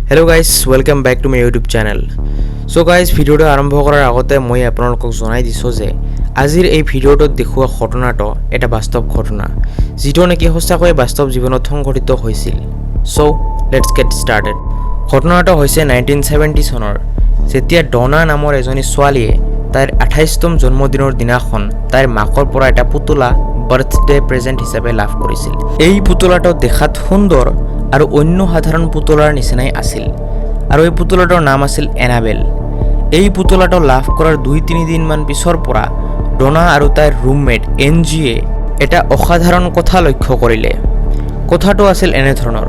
Hello guys, welcome back to my YouTube channel. So guys, ভিডিঅ'টো আৰম্ভ কৰাৰ আগতে মই আপোনালোকক জনাই দিছোঁ যে আজিৰ এই ভিডিঅ'টোত দেখুওৱা ঘটনাটো এটা বাস্তৱ ঘটনা, যিটো নেকি সঁচাকৈয়ে বাস্তৱ জীৱনত সংঘটিত হৈছিল। So let's get started. ঘটনাটো হৈছে 1970 চনৰ, যেতিয়া ডনা নামৰ এজনী ছোৱালীয়ে তাইৰ 28তম জন্মদিনৰ দিনাখন তাইৰ মাকৰ পৰা এটা পুতলা বাৰ্থডে প্ৰেজেণ্ট হিচাপে লাভ কৰিছিল। এই পুতলাটো দেখাত সুন্দৰ আৰু অন্য সাধাৰণ পুতলাৰ নিচিনাই আছিল আৰু এই পুতলাটোৰ নাম আছিল এনাবেল। এই পুতলাটো লাভ কৰাৰ 2-3 দিনমান পিছৰ পৰা ডনা আৰু তাইৰ ৰুমমেট এনজিয়ে এটা অসাধাৰণ কথা লক্ষ্য কৰিলে। কথাটো আছিল এনেধৰণৰ,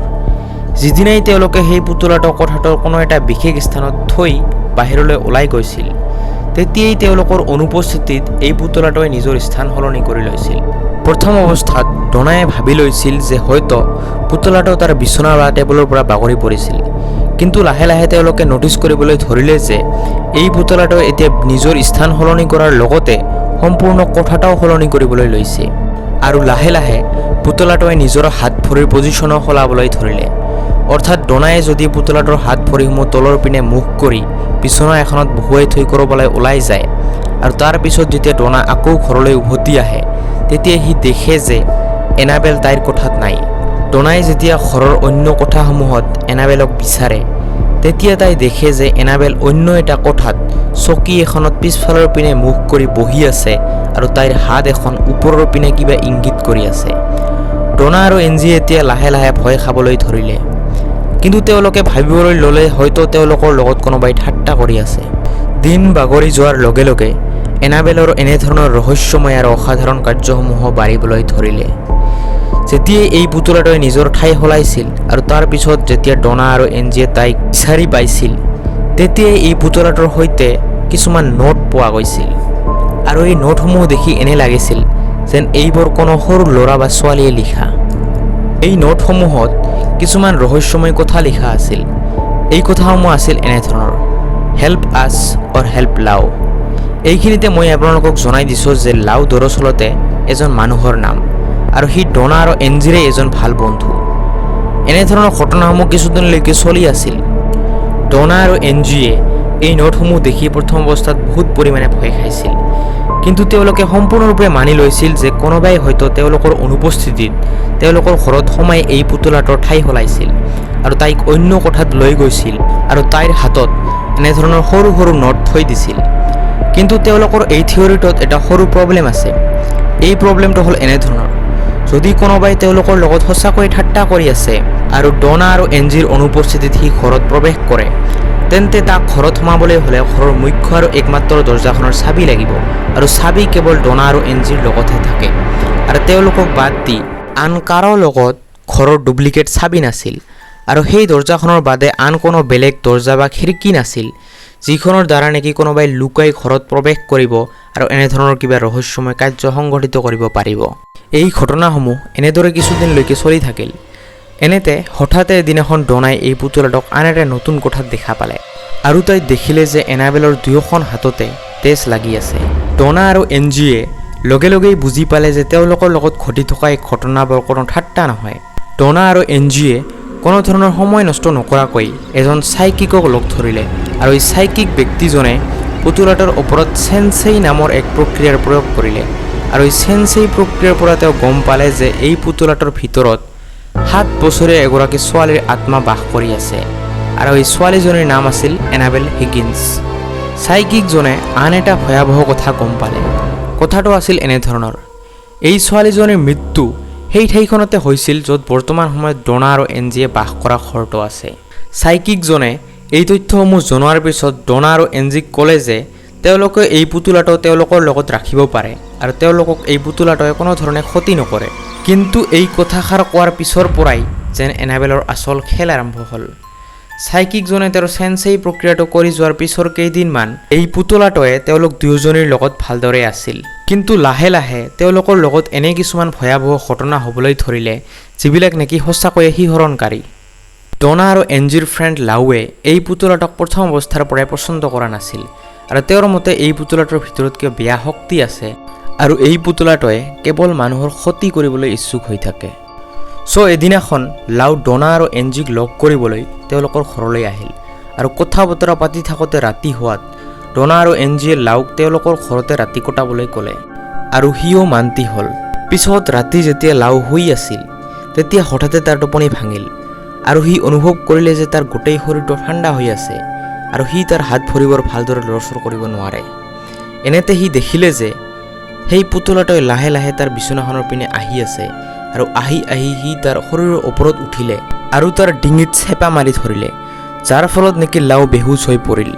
যিদিনাই তেওঁলোকে সেই পুতলাটো কোঠাটোৰ কোনো এটা বিশেষ স্থানত থৈ বাহিৰলৈ ওলাই গৈছিল, তেতিয়াই তেওঁলোকৰ অনুপস্থিতিত এই পুতলাটোৱে নিজৰ স্থান সলনি কৰি লৈছিল। প্ৰথম অৱস্থাত ডনাই ভাবি লৈছিল যে হয়তো পুতলাটো তাৰ বিচনা বা টেবুলৰ পৰা বাগৰি পৰিছিল। কিন্তু লাহে লাহে তেওঁলোকে ন'টিছ কৰিবলৈ ধৰিলে যে এই পুতলাটোৱে এতিয়া নিজৰ স্থান সলনি কৰাৰ লগতে সম্পূৰ্ণ কোঠাটাও সলনি কৰিবলৈ লৈছে আৰু লাহে লাহে পুতলাটোৱে নিজৰ হাত ভৰিৰ পজিশ্যনো সলাবলৈ ধৰিলে। অৰ্থাৎ ডনাই যদি পুতলাটোৰ হাত ভৰিসমূহ তলৰ পিনে মুখ কৰি বিচনা এখনত বহুৱাই থৈ ক'ৰবালৈ ওলাই যায় আৰু তাৰ পিছত যেতিয়া ডনা আকৌ ঘৰলৈ উভতি আহে, তেতিয়া সি দেখে যে এনাবেল তাইৰ কোঠাত নাই। ডনাই যেতিয়া ঘৰৰ অন্য কোঠাসমূহত এনাবেলক বিচাৰে, তেতিয়া তাই দেখে যে এনাবেল অন্য এটা কোঠাত চকী এখনত পিছফালৰ পিনে মুখ কৰি বহি আছে আৰু তাইৰ হাত এখন ওপৰৰ পিনে কিবা ইংগিত কৰি আছে। ডনা আৰু এনজিয়ে এতিয়া লাহে লাহে ভয় খাবলৈ ধৰিলে। কিন্তু তেওঁলোকে ভাবিবলৈ ল'লে হয়তো তেওঁলোকৰ লগত কোনোবাই ঠাট্টা কৰি আছে। দিন বাগৰি যোৱাৰ লগে লগে এনাবেলৰ এনেধৰণৰ ৰহস্যময় আৰু অসাধাৰণ কাৰ্যসমূহ বাঢ়িবলৈ ধৰিলে। যেতিয়াই এই পুতলাটোৱে নিজৰ ঠাই সলাইছিল আৰু তাৰ পিছত যেতিয়া ডনা আৰু এনজিয়ে তাইক বিচাৰি পাইছিল, তেতিয়াই এই পুতলাটোৰ সৈতে কিছুমান নোট পোৱা গৈছিল আৰু এই নোটসমূহ দেখি এনে লাগিছিল যেন এইবোৰ কোনো সৰু ল'ৰা বা ছোৱালীয়ে লিখা। এই নোটসমূহত কিছুমান ৰহস্যময় কথা লিখা আছিল। এই কথাসমূহ আছিল এনেধৰণৰ, "Help us or help Lau." এইখিনিতে মই আপোনালোকক জনাই দিছোঁ যে লাও দৰাচলতে এজন মানুহৰ নাম আৰু সি ডনা আৰু এনজিৰে এজন ভাল বন্ধু। এনেধৰণৰ ঘটনাসমূহ কিছুদিনলৈকে চলি আছিল। ডনা আৰু এনজিয়ে এই নোটসমূহ দেখি প্ৰথম অৱস্থাত বহুত পৰিমাণে ভয় খাইছিল। কিন্তু তেওঁলোকে সম্পূৰ্ণৰূপে মানি লৈছিল যে কোনোবাই হয়তো তেওঁলোকৰ অনুপস্থিতিত তেওঁলোকৰ ঘৰত সোমাই এই পুতলাটোৰ ঠাই সলাইছিল আৰু তাইক অন্য কোঠাত লৈ গৈছিল আৰু তাইৰ হাতত এনেধৰণৰ সৰু সৰু নোট থৈ দিছিল। কিন্তু তেওঁলোকৰ এই থিয়ৰিটোত এটা সৰু প্ৰব্লেম আছে। এই প্ৰব্লেমটো হ'ল এনেধৰণৰ, যদি কোনোবাই তেওঁলোকৰ লগত সঁচাকৈ ঠাট্টা কৰি আছে আৰু ডনা আৰু এনজিৰ অনুপস্থিতিত সি ঘৰত প্ৰৱেশ কৰে, তেন্তে তাক ঘৰত সোমাবলৈ হ'লে ঘৰৰ মুখ্য আৰু একমাত্ৰ দৰ্জাখনৰ চাবি লাগিব আৰু চাবি কেৱল ডনা আৰু এনজিৰ লগতহে থাকে আৰু তেওঁলোকক বাদ দি আন কাৰো লগত ঘৰৰ ডুপ্লিকেট চাবি নাছিল আৰু সেই দৰ্জাখনৰ বাদে আন কোনো বেলেগ দৰ্জা বা খিৰিকী নাছিল, যিখনৰ দ্বাৰা নেকি কোনোবাই লুকাই ঘৰত প্ৰৱেশ কৰিব আৰু এনেধৰণৰ কিবা ৰহস্যময় কাৰ্য সংঘটিত কৰিব পাৰিব। এই ঘটনাসমূহ এনেদৰে কিছুদিনলৈকে চলি থাকিল। এনেতে হঠাতে এদিনাখন ডনাই এই পুতলাটোক আন এটা নতুন কোঠাত দেখা পালে আৰু তাই দেখিলে যে এনাবেলৰ দুয়োখন হাততে তেজ লাগি আছে। ডনা আৰু এনজিয়ে লগে লগেই বুজি পালে যে তেওঁলোকৰ লগত ঘটি থকা এই ঘটনাবোৰ কোনো ঠাট্টা নহয়। ডনা আৰু এনজিয়ে কোনো ধৰণৰ সময় নষ্ট নকৰাকৈ এজন চাইকিকক লগ ধৰিলে আৰু এই চাইকিক ব্যক্তিজনে পুতলাটোৰ ওপৰত চেনচেই নামৰ এক প্ৰক্ৰিয়াৰ প্ৰয়োগ কৰিলে আৰু এই চেনচেই প্ৰক্ৰিয়াৰ পৰা তেওঁ গম পালে যে এই পুতলাটোৰ ভিতৰত 7 বছৰীয়া এগৰাকী ছোৱালীৰ আত্মা বাস কৰি আছে আৰু এই ছোৱালীজনীৰ নাম আছিল এনাবেল হিগিন্স। চাইকিকজনে আন এটা ভয়াৱহ কথা গম পালে। কথাটো আছিল এনেধৰণৰ, এই ছোৱালীজনীৰ মৃত্যু সেই ঠাইখনতে হৈছিল, য'ত বৰ্তমান সময়ত ডনা আৰু এনজিয়ে বাস কৰা ঘৰটো আছে। চাইকিকজনে এই তথ্যসমূহ জনোৱাৰ পিছত ডনা আৰু এনজিক ক'লে যে তেওঁলোকে এই পুতলাটো তেওঁলোকৰ লগত ৰাখিব পাৰে আৰু তেওঁলোকক এই পুতলাটোৱে কোনো ধৰণে ক্ষতি নকৰে। কিন্তু এই কথাষাৰ কোৱাৰ পিছৰ পৰাই যেন এনাবেলৰ আচল খেল আৰম্ভ হ'ল। চাইকিকজনে তেওঁৰ চেনচেই প্ৰক্ৰিয়াটো কৰি যোৱাৰ পিছৰ কেইদিনমান এই পুতলাটোৱে তেওঁলোক দুয়োজনীৰ লগত ভালদৰে আছিল। কিন্তু লাহে লাহে তেওঁলোকৰ লগত এনে কিছুমান ভয়াৱহ ঘটনা হ'বলৈ ধৰিলে, যিবিলাক নেকি সঁচাকৈয়ে শিহৰণকাৰী। ডনা আৰু এনজিৰ ফ্ৰেণ্ড লাউৱে এই পুতলাটোক প্ৰথম অৱস্থাৰ পৰাই পচন্দ কৰা নাছিল আৰু তেওঁৰ মতে এই পুতলাটোৰ ভিতৰত কিবা বেয়া শক্তি আছে আৰু এই পুতলাটোৱে কেৱল মানুহৰ ক্ষতি কৰিবলৈ ইচ্ছুক হৈ থাকে। চ' এদিনাখন লাও ডনা আৰু এনজিক লগ কৰিবলৈ তেওঁলোকৰ ঘৰলৈ আহিল আৰু কথা বতৰা পাতি থাকোঁতে ৰাতি হোৱাত ডনা আৰু এনজিয়ে লাওক তেওঁলোকৰ ঘৰতে ৰাতি কটাবলৈ ক'লে আৰু সিও মান্তি হ'ল। পিছত ৰাতি যেতিয়া লাও শুই আছিল, তেতিয়া হঠাতে তাৰ টোপনি ভাঙিল আৰু সি অনুভৱ কৰিলে যে তাৰ গোটেই শৰীৰটো ঠাণ্ডা হৈ আছে আৰু সি তাৰ হাত ভৰিবোৰ ভালদৰে লৰচৰ কৰিব নোৱাৰে। এনেতে সি দেখিলে যে সেই পুতলাটোৱে লাহে লাহে তাৰ বিচনাখনৰ পিনে আহি আছে আৰু আহি আহি সি তাৰ শৰীৰৰ ওপৰত উঠিলে আৰু তাৰ ডিঙিত চেপা মাৰি ধৰিলে, যাৰ ফলত নেকি লাও বেহুচ হৈ পৰিল।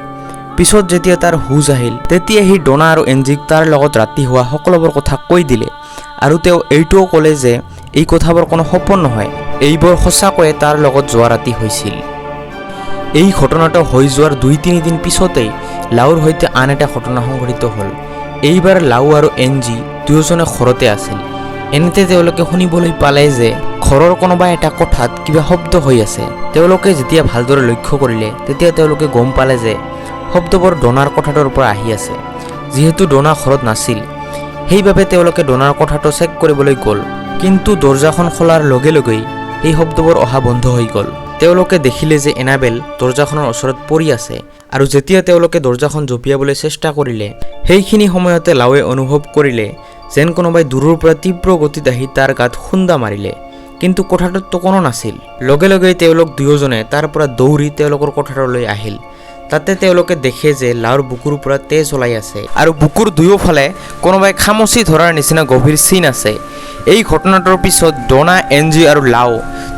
পিছত যেতিয়া তাৰ হুচ আহিল, তেতিয়া সি ডনা আৰু এনজিক তাৰ লগত ৰাতি হোৱা সকলোবোৰ কথা কৈ দিলে আৰু তেওঁ এইটোও ক'লে যে এই কথাবোৰ কোনো সপোন নহয়, এইবোৰ সঁচাকৈয়ে তাৰ লগত যোৱা ৰাতি হৈছিল। এই ঘটনাটো হৈ যোৱাৰ 2-3 দিন পিছতেই লাওৰ সৈতে আন এটা ঘটনা সংঘটিত হ'ল। এইবাৰ লাও আৰু এনজি দুয়োজনে ঘৰতে আছিল। এনেতে তেওঁলোকে শুনিবলৈ পালে যে ঘৰৰ কোনোবা এটা কোঠাত কিবা শব্দ হৈ আছে। তেওঁলোকে যেতিয়া ভালদৰে লক্ষ্য কৰিলে, তেতিয়া তেওঁলোকে গম পালে যে শব্দবোৰ ডনাৰ কোঠাটোৰ পৰা আহি আছে। যিহেতু ডনা ঘৰত নাছিল, সেইবাবে তেওঁলোকে ডনাৰ কোঠাটো চেক কৰিবলৈ গ'ল। কিন্তু দৰ্জাখন খোলাৰ লগে লগেই সেই শব্দবোৰ অহা বন্ধ হৈ গ'ল। তেওঁলোকে দেখিলে যে এনাবেল দৰ্জাখনৰ ওচৰত পৰি আছে আৰু যেতিয়া তেওঁলোকে দৰ্জাখন জঁপিয়াবলৈ চেষ্টা কৰিলে, সেইখিনি সময়তে লাৱে অনুভৱ কৰিলে যেন কোনোবাই দূৰৰ পৰা তীব্ৰ গতিত আহি তাৰ গাত খুন্দা মাৰিলে। কিন্তু কোঠাটোততো কোনো নাছিল। লগে লগেই তেওঁলোক দুয়োজনে তাৰ পৰা দৌৰি তেওঁলোকৰ কোঠাটোলৈ আহিল। তাতে তেওঁলোকে দেখে যে লাওৰ বুকুৰ পৰা তেজ ওলাই আছে আৰু বুকুৰ দুয়োফালে কোনোবাই খামুচি ধৰাৰ নিচিনা গভীৰ চিন আছে। এই ঘটনাটোৰ পিছত ডনা, এনজি আৰু লাও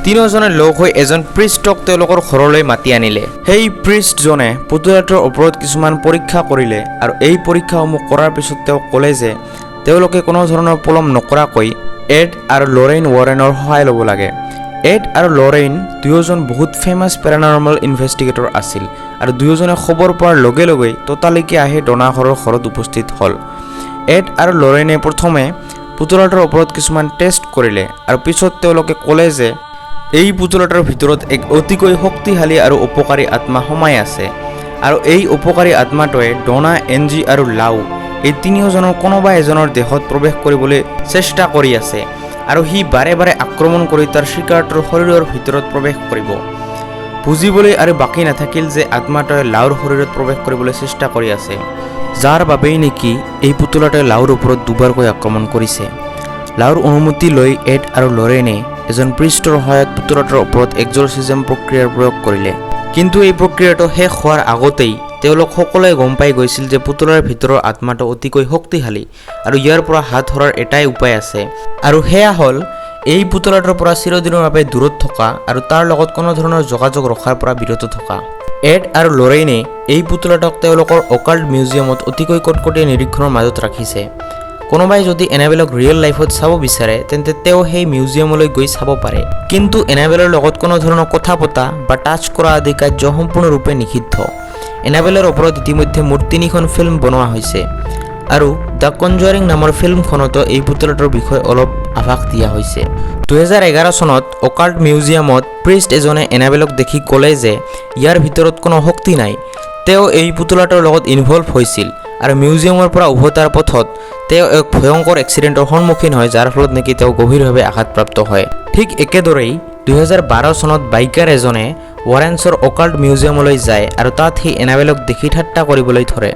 তিনিওজনে লগ হৈ এজন প্ৰিষ্টক তেওঁলোকৰ ঘৰলৈ মাতি আনিলে। সেই প্ৰিষ্টজনে পুতলাটোৰ ওপৰত কিছুমান পৰীক্ষা কৰিলে আৰু এই পৰীক্ষাসমূহ কৰাৰ পিছত তেওঁ ক'লে যে তেওঁলোকে কোনো ধৰণৰ পলম নকৰাকৈ এড আৰু লৰেইন ৱাৰেনৰ সহায় ল'ব লাগে। এড আৰু লৰেইন দুয়োজন বহুত ফেমাছ পেৰানৰ্মেল ইনভেষ্টিগেটৰ আছিল আৰু দুয়োজনে খবৰ পোৱাৰ লগে লগেই ততালিকে আহি ডনাঘৰৰ ঘৰত উপস্থিত হ'ল। এড আৰু লৰেইনে প্ৰথমে পুতলাটোৰ ওপৰত কিছুমান টেষ্ট কৰিলে আৰু পিছত তেওঁলোকে ক'লে যে এই পুতলাটোৰ ভিতৰত এক অতিকৈ শক্তিশালী আৰু উপকাৰী আত্মা সোমাই আছে আৰু এই উপকাৰী আত্মাটোৱে ডনা, এনজি আৰু লাও এই তিনিওজনৰ কোনোবা এজনৰ দেহত প্ৰৱেশ কৰিবলৈ চেষ্টা কৰি আছে আৰু সি বাৰে বাৰে আক্ৰমণ কৰি তাৰ চিকাৰটোৰ শৰীৰৰ ভিতৰত প্ৰৱেশ কৰিব। বুজিবলৈ আৰু বাকী নাথাকিল যে আত্মাটোৱে লাওৰ শৰীৰত প্ৰৱেশ কৰিবলৈ চেষ্টা কৰি আছে, যাৰ বাবেই নেকি এই পুতলাটোৱে লাওৰ ওপৰত দুবাৰকৈ আক্ৰমণ কৰিছে। লাওৰ অনুমতি লৈ এড আৰু লৰেনে এজন প্ৰিষ্টৰ সহায়ত পুতলাটোৰ ওপৰত এক্সৰচিজম প্ৰক্ৰিয়াৰ প্ৰয়োগ কৰিলে। কিন্তু এই প্ৰক্ৰিয়াটো শেষ হোৱাৰ আগতেই তেওঁলোক সকলোৱে গম পাই গৈছিল যে পুতলাৰ ভিতৰৰ আত্মাটো অতিকৈ শক্তিশালী আৰু ইয়াৰ পৰা হাত সৰাৰ এটাই উপায় আছে আৰু সেয়া হ'ল এই পুতলাটোৰ পৰা চিৰদিনৰ বাবে দূৰত থকা আৰু তাৰ লগত কোনো ধৰণৰ যোগাযোগ ৰখাৰ পৰা বিৰত থকা। এড আৰু লৰেইনে এই পুতলাটোক তেওঁলোকৰ অকাল্ট মিউজিয়ামত অতিকৈ কটকটীয়া নিৰীক্ষণৰ মাজত ৰাখিছে। কোনোবাই যদি এনাবেলক ৰিয়েল লাইফত চাব বিচাৰে, তেন্তে তেওঁ সেই মিউজিয়ামলৈ গৈ চাব পাৰে। কিন্তু এনাবেলৰ লগত কোনো ধৰণৰ কথা পতা বা টাচ কৰা আদি কাৰ্য সম্পূৰ্ণৰূপে নিষিদ্ধ। এনাবেলৰ ওপৰত ইতিমধ্যে মুঠ তিনিখন ফিল্ম বনোৱা হৈছে আৰু the কনজুৱাৰিং নামৰ ফিল্মখনতো এই পুতলাটোৰ বিষয়ে অলপ আভাস দিয়া হৈছে। 2011 চনত অকাল্ট মিউজিয়ামত প্ৰিষ্ট এজনে এনাবেলক দেখি ক'লে যে ইয়াৰ ভিতৰত কোনো শক্তি নাই। তেওঁ এই পুতলাটোৰ লগত ইনভলভ হৈছিল আৰু মিউজিয়ামৰ পৰা উভতাৰ পথত তেওঁ এক ভয়ংকৰ এক্সিডেণ্টৰ সন্মুখীন হয়, যাৰ ফলত নেকি তেওঁ গভীৰভাৱে আঘাতপ্ৰাপ্ত হয়। ঠিক একেদৰেই 2012 চনত বাইকাৰ এজনে ৱাৰেন্সৰ অকাল্ট মিউজিয়ামলৈ যায় আৰু তাত সি এনাবেলক দেখি ঠাট্টা কৰিবলৈ ধৰে।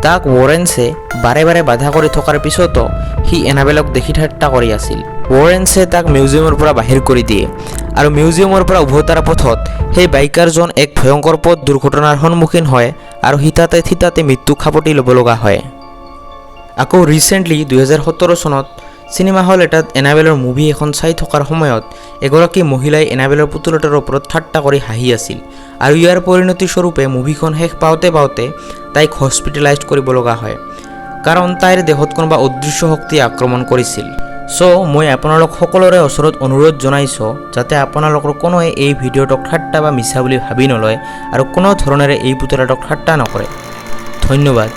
তাক ৱাৰেন্সে বাৰে বাৰে বাধা কৰি থকাৰ পিছতো সি এনাবেলক দেখি ঠাট্টা কৰি আছিল। ৱাৰেন্সে তাক মিউজিয়ামৰ পৰা বাহিৰ কৰি দিয়ে আৰু মিউজিয়ামৰ পৰা উভতাৰ পথত সেই বাইকাৰজন এক ভয়ংকৰ পথ দুৰ্ঘটনাৰ সন্মুখীন হয় আৰু থিতাতে থিতাতে মৃত্যুক সাৱটি ল'ব লগা হয়। আকৌ ৰিচেণ্টলি 2017 চনত চিনেমা হল এটাত এনাবেলৰ মুভি এখন চাই থকাৰ সময়ত এগৰাকী মহিলাই এনাবেলৰ পুতলাটোৰ ওপৰত ঠাট্টা কৰি হাঁহি আছিল আৰু ইয়াৰ পৰিণতি স্বৰূপে মুভিখন শেষ পাওঁতে পাওঁতে তাইক হস্পিটেলাইজ কৰিব লগা হয়, কাৰণ তাইৰ দেহত কোনোবা অদৃশ্য শক্তিয়ে আক্ৰমণ কৰিছিল। চ' মই আপোনালোক সকলোৰে ওচৰত অনুৰোধ জনাইছোঁ যাতে আপোনালোকৰ কোনোৱে এই ভিডিঅ'টোক ঠাট্টা বা মিছা বুলি ভাবি নলয় আৰু কোনো ধৰণেৰে এই পুতলাটোক ঠাট্টা নকৰে। ধন্যবাদ।